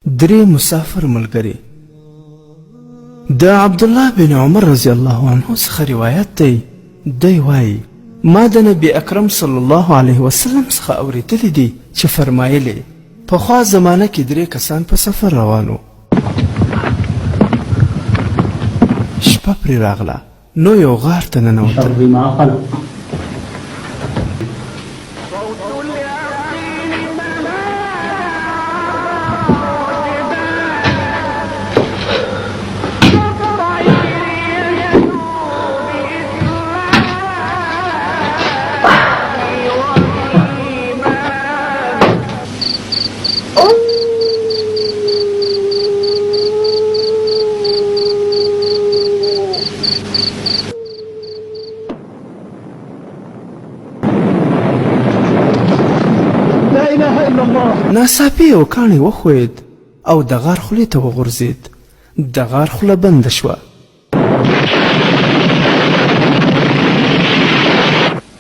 درې مسافر ملګري. د عبدالله بن عمر رضی الله عنه څخه روایت دی، دی وایي: ما د نبی اکرم صلی الله علیه وسلم څخه اوریدلي دي چې فرمایلې، پخوا زمانه کې درې کسان په سفر روان وو، شپه پرې راغله نو یو غار ته ننوتل. ناڅاپي یو کاڼی وښویېد او د غار خولې ته وغورځېد. د غار خوله بنده شوه.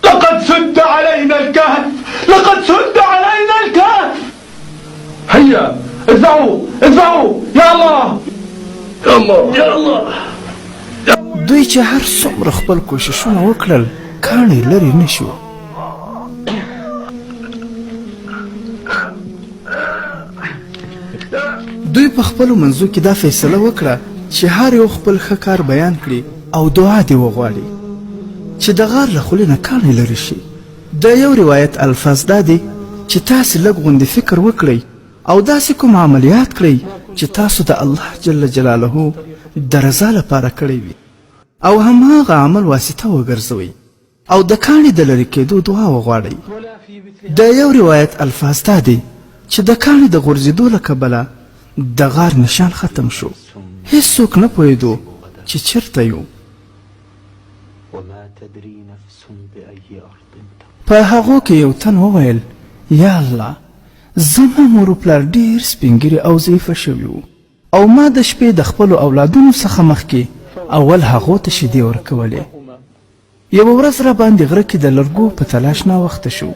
لقد سد علينا الكهف لقد سد علينا الكهف هيا ادفعوا ادفعوا يا الله يا الله يا الله. دوی چې هر څومره خپل کوششونه وکړل، کاڼی لرې نه شو. دوی په خپلو منځو کې دا فیصله وکړه چې هر یو خپل ښه کار بیان کړي او دعا دې وغواړي چې د غار له خولې نه کاڼی لرې شي. د یو روایت الفاظ دا دي چې تاسې لږ غوندې فکر وکړئ او داسې کوم عمل یاد کړئ چې تاسو د الله جل جلاله د رضا لپاره کړی وي او هماغه عمل واسطه وګرځوئ او د کاڼي د لرې کېدو دعا وغواړئ. د یو روایت الفاظ دا دي چې د کاڼي د غورځېدو له کبله د غار نشان ختم شو، هیڅوک نه پوهېدو چې چېرته یو. په هغو کې یو تن وویل، یا الله! زما مور و پلار ډېر سپین ږیري او ضعیفه شوي وو او ما د شپې د خپلو اولادونو څخه مخکې اول هغو ته شیدې ورکولې. یوه ورځ راباندې غره کې د لرګو په تلاش ناوخته شو.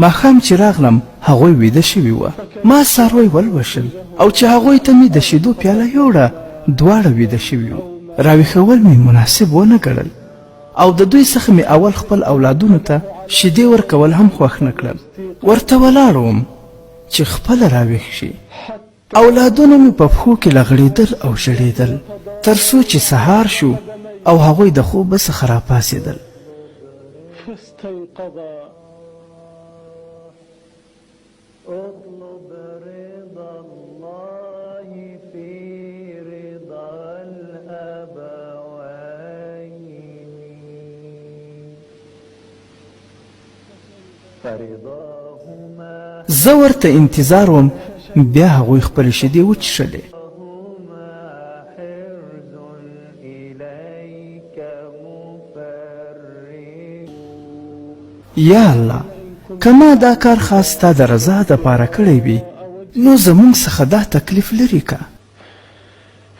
ماښام چې راغلم هغوی ویده شوي وه. ما څاروی ولوشل او چې هغوی ته مې د شیدو پیاله یوړه دواړه ویده شوي وو. راویښول مې مناسب ونه ګڼل او د دوی څخه مې اول خپل اولادونو ته شیدې ورکول هم خوښ نه کړل. ورته ولاړ وم چې خپله راویښ شي. اولادونه مې په پښو کې لغړېدل او ژړېدل تر څو چې سهار شو او هغوی د خوبه څخه راپاڅېدل. زه ورته انتظار وم، بیا هغوی خپلې شیدې وچښلې. یا الله! که ما دا کار خاص ستا د رضا دپاره کړی وي نو زمونږ څخه دا تکلیف لرې که.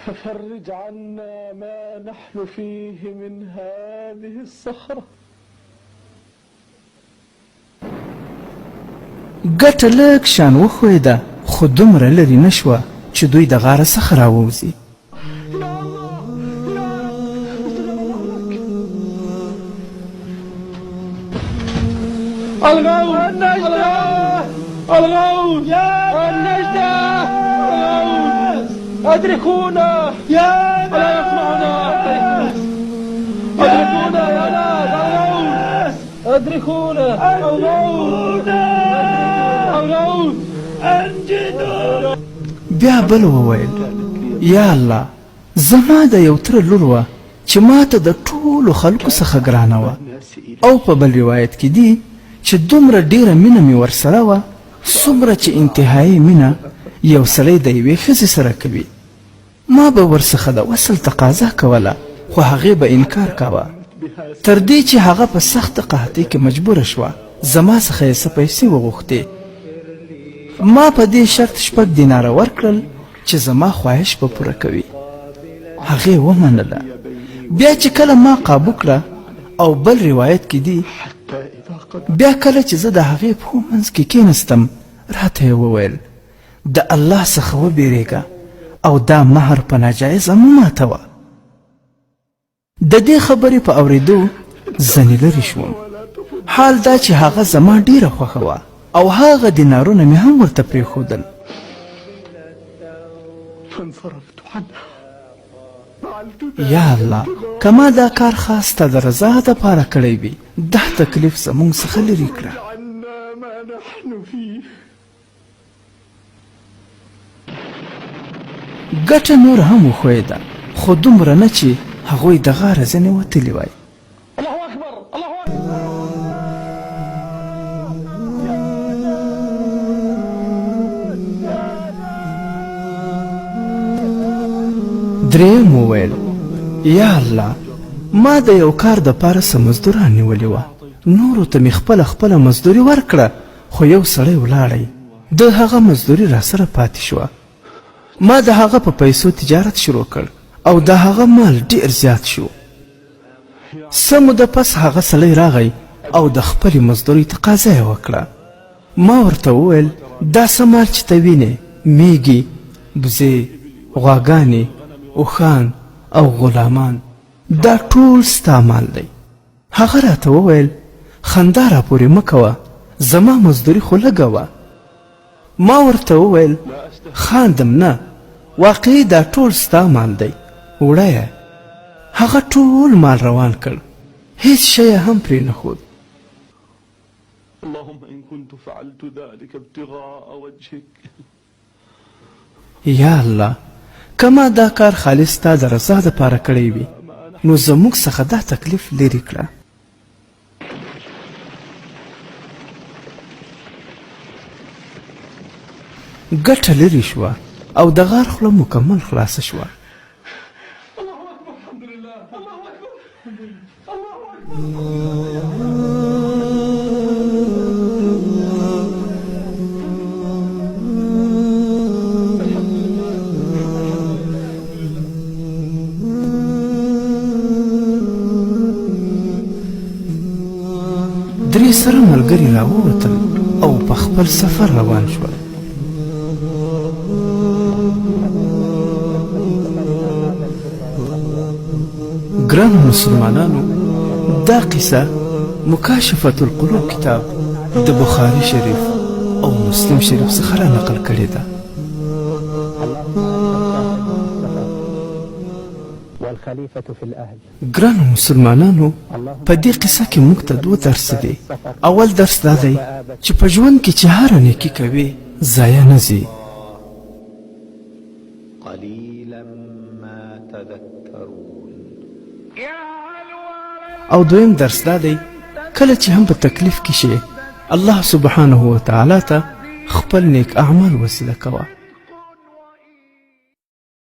ففرج عنا ما نحن فيه من هذه الصخرة. ګټه لږ شان وښویده خو دومره لرې نه شوه چې دوی د غاره څخه راووځي. ادركونا الغوث الغوث انجدونا. بیا بل وویل، یا الله! زما د یو تره لور وه چې ماته د ټولو خلکو څخه ګرانه وه او په بل روایت کې دي چې دومره ډیره مینه مې ورسره وه څومره چې انتهایي مینه یو سړی د یوې ښځې سره کوي. ما به ورڅخه د وصل تقاضا کوله خو هغې به انکار کاوه تر دې چې هغه په سخته قحطۍ کې مجبوره شوه زما څخه یې څه پیسې وغوښتې ما په دې شرط شپږ دیناره ورکړل چې زما خواهش به پوره کوي هغې ومنله بیا چې کله ما قابو کړه او بل روایت کې دي بیا کله چې زه د هغې پښو منځ کې کېنستم راته یې وویل. د الله څخه وبېرېږه او دا مهر په ناجایزه مه ماتوه. د دې خبرې په اورېدو ځنې لرې شوم، حال دا چې هغه زما ډېره خوښه وه او هغه دینارونه مې هم ورته پرېښودل. یا الله که ما دا کار خاص ستا د رضا دپاره کړی وي، دا تکلیف زمونږ څخه لرې کړه. ګټه نور هم وښویېده، خو دومره نه چې هغوی د غاره ځنې وتلي وای. درېیم وویل، یا الله ما د یو کار دپاره څه مزدوران نیولي وه، نورو ته مې خپله خپله مزدوري ورکړه، خو یو سړی ولاړی، د هغه مزدوري راسره پاتې شوه. ما د هغه په پیسو تجارت شروع کړ او د هغه مال ډیر زیات شو. څه موده پس هغه سړی راغی او د خپلې مزدورۍ تقاضا یې وکړه. ما ورته وویل، دا څه مال چې ته وینې، میږي، بزې، غواګانې، اوښان او غلامان، دا ټول ستا مال دی. هغه راته وویل، خندا راپورې مه کوه، زما مزدوري خو لږه وه. ما ورته وویل، خاندم نه، واقعي دا ټول ستا مال دی، وړه یې. هغه ټول مال روان کړ، هیڅ شی یې هم پرې نه ښود. اللهم إن كنت فعلت ذلك ابتغاء وجهك. یا الله که ما دا کار خالص ستا د رضا دپاره کړی وي نو زموږ څخه دا تکلیف لرې کړه. ګټه لرې شوه او د غار خوله مکمل خلاصه شوه. درې سره ملګري راووتل او په خپل سفر روان شول. ګرانو مسلمانانو دا قصه مکاشفة القلوب کتاب د بخاري شریف او مسلم شریف څخه را نقل کړې ده. ګرانو مسلمانانو په دې قصه کې موږ ته دوه درس دي. اول درس دا دی چې په ژوند کې چې هره نیکي کوي ضایع نه ځي. قليلا ما تذکرون. او دویم درس دا دی کله چې هم په تکلیف کې شې الله سبحانه وتعالی ته خپل نیک اعمال وسیله کوه.